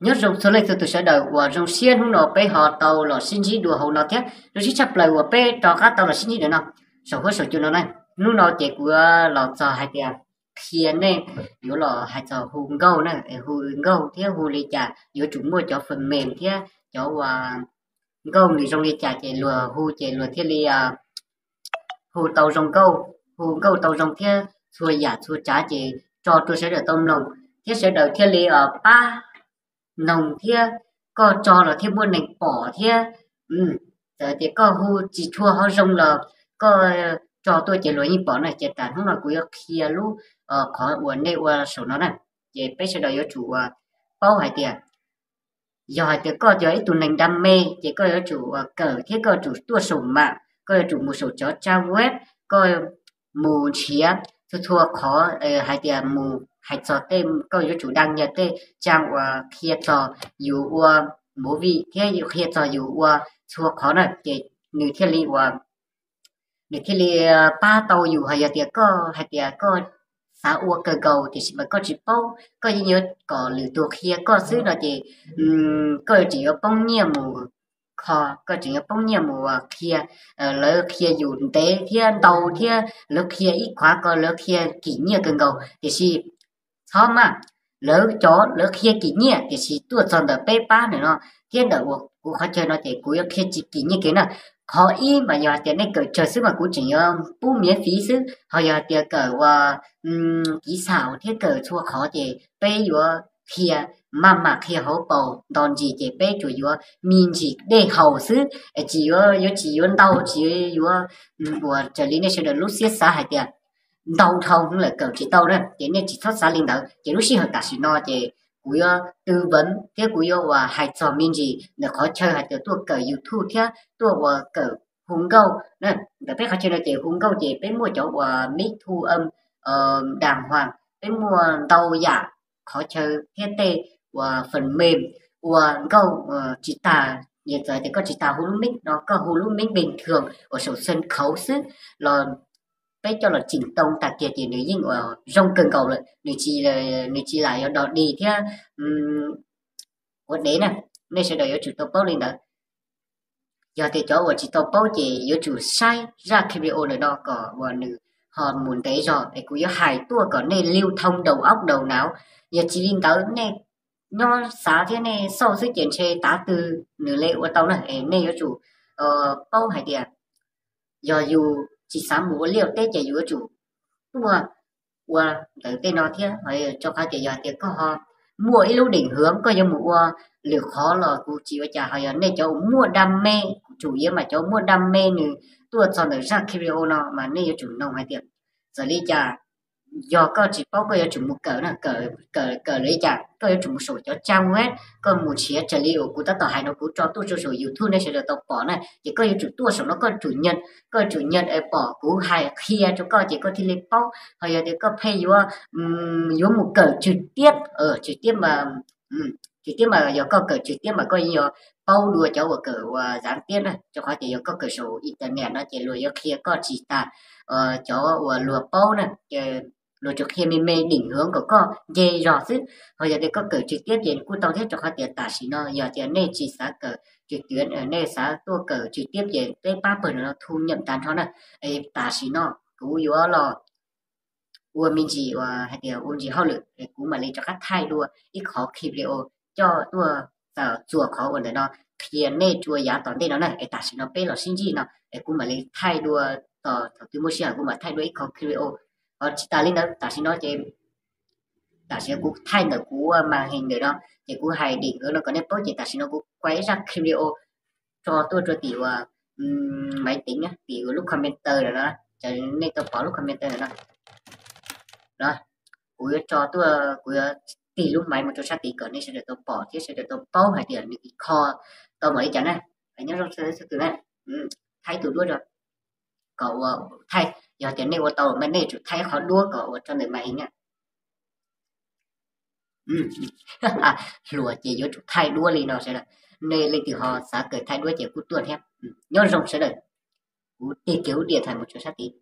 Nyob zoo txhua leej txhua tus sawv daws uas zoo siab hnub no peb ho tau los sib ntsib dua hauv no thiab zoo siab tshaj plaws uas peb rov qab tau los sib ntsib dua no saum huab saum cua no na. Hnub no ces kuv los txog hais tias qhia nej yuav los hais txog hu nkauj na, hu nkauj thiab hu li cas yuav tsum muaj cov phần mềm thiab cov uas nkauj nws zoo li cas ces luag hu ces luag thiaj li hu tau zoo nkauj, hu nkauj tau zoo thiab txhua yam txhua tsav ces tso rau sawv daws tau mloog thiab sawv daws thiaj li pab noog thiab koj tso los thiaj muaj neeg pom thiab. Txawm tias koj hu tsis tshua ho zoo los koj tso tuaj ces luag yeej pom na. Ces tas hnub no kuv yuav qhia lub qhov uas nej ua saum no na. Ces peb sawv daws yuav tsum paub hais tias yog hais tias koj yog ib tug neeg đam mê ces koj yuav tsum kawm thiab koj yuav tsum tuaj saum mam, koj yuav tsum mus saum cov trang web, koj mus nrhiav txhua txhua qhov hais tias mus hais txog tej, koj yuav tsum đăng nhập tej trang uas qhia txog yus ua movie thiab qhia txog yus ua txhua qhov na ces nws thiaj li ua nws thiaj li pab tau yus. Ho yog tias koj hais tias koj xav ua kawg nkaus tiam sis mas koj tsis paub, koj yeej yuav kom lwm tus qhia koj xwb no ces koj yuav tseem yuav poob nyiaj mus kho, koj tseem yuav poob nyiaj mus qhia, lawv qhia yus ntev thiab ntau thiab lawv qhia ib qhov ko lawv qhia kim nyiaj kawg nkaus tiam sis txhob maj, lawv cov lawv qhia kim nyiaj tiam sis tuaj txog ntawm peb pab ntawm no thiab ntawm uas kuv qhov chaw no ces kuv yuav qhia tsis kim nyiaj kiag na. Qhov ib mas yog hais tias nej kawm tsawg xwb mas kuv tseem yuav pub miễn phí xwb, ho yog hais tias kawm ua kỹ xảo thiab kawm txhua qhov ces peb yuav qhia maj mam qhia hauv paus nto ntsis ces peb tsuas yuav me ntsis dej haus xwb, tsis yuav yuav tsis yuav ntau tsis yuav ua raws li nej sawv daws lub siab xav hais tias ntau dhau lawm kawm tsis tau na ces nej tsis txhob xav li ntawd. Ces lub sij hawm tam sim no ces kuv yuav tư vấn thiab kuv yuav ua hais txog me ntsis ntawm qhov chaw hais tias tuaj kawm YouTube thiab tuaj ua kawm hu nkauj na. Ntawm peb qhov chaw no ces hu nkauj ces peb muaj cov ua mic thu âm, đàng hoàng, peb muaj ntau yam qhov chaw thiab tej ua phần mềm ua nkauj tsis tas. Yog txawm tias koj tsis tas hu lub mic no koj hu lub mic bình thường uas saum sân khấu xwb los peb coj los chỉnh tone tag kiag ces nws yeej ua zoo kawg nkaus lawm, nws tsis lam yuav dog dig thiab ua dev na. Nej sawv daws yuav tsum tau paub li ntawd. Yog tias cov uas tsis tau paub ces yuav tsum saib zaj clip video ntawm no kom uas nws ho mus ntev zog es kuv yuav hais tuaj kom nej lưu thông đầu óc đầu não. Yog tsis li ntawd nej nyob xav thiab nej xauj xwb ces ntshe tav twg nws li ua tau na. Es nej yuav tsum paub hais tias yog yus tsis xav mus ua liaj teb ces yus yuav tsum tuaj ua ntawm tej no thiab. Rau qhov tias yog tias koj ho muaj ib lub định hướng koj yuav mus ua lwm qhov los kuv tsis ua cas, ho yog nej cov uas muaj đam mê, kuv tsum yuav mas cov muaj đam mê nws tuaj txog ntawm zaj clip video no mas nej yuav tsum noog hais tias txawm li cas yog koj tsis paub koj yuav tsum mus kawm na, kawm li cas koj yuav tsum mus saum cov trang web, koj mus nrhiav raws li uas kuv tab tom hais no kuv tso tuaj rau saum YouTube nej sawv daws tau pom na, ces koj yuav tsum tuaj saum no koj tsum nyeem, koj tsum nyeem es pom kuv hais qhia rau koj ces koj thiaj li paub. Ho yog tias koj pheej yuav yuav mus kawm trực tiếp, trực tiếp mà trực tiếp mas yog koj kawm trực tiếp mas koj yeej yuav paub dua cov uas kawm ua gián tiếp na, rau qhov tias yog koj kawm saum internet no ces luag yuav qhia koj tsis tas cov uas luag paub na, luag tsuas qhia me me định hướng kom koj nce zog xwb. Ho yog tias koj kawm trực tiếp ces kuj tau thiab, rau qhov tias tam sim no yog tias nej tsis xav kawm trực tuyến, nej xav tuaj kawm trực tiếp ces peb pab pawg no thu nhập tas nrho na. Es tam sim no kuv yuav los ua me ntsis uas hais tias ua ntsis hauj lwm es kuv mam li rov qab thaij dua ib qhov clip video coj tuaj txuas qhov uas ntawm no qhia nej rua yav tom ntej no na. Es tam sim no peb los sib ntsib no es kuv mam li thaij dua, tos thaum twg muaj sij hawm kuv mam thaij dua ib qhov clip video. Ho tsis tas li ntawd tam sim no ces tam sim no kuv thaij ntawm kuv màn hình ntawm no ces kuv hais định hướng no kom nej paub ces tam sim no kuv quay ib zaj clip video tso tuaj rau tim uas máy tính, tim uas lub computer ntawm no, nej tau pom lub computer ntawm no. Kuv yuav tso tuaj, kuv yuav tig lub máy mus rau sab tid kom nej sawv daws tau pom thiab sawv daws tau paub hais tias nws kis kho tau npaum li cas na. Nyob zoo sawv daws txhua tus na, thaij tus duab rau kom ua thaij, yog tias nej ua tau mas nej tsum thaij qhov duab kom ua rau ntawm màn hình na. Hluas ces yuav tsum thaij duab li no sawv daws. Nej leej twg ho xav kawm thaij duab ces kuj tuaj thiab. Nyob zoo sawv daws. Kuv tig kiag lub điện thoại mus rau sab tid.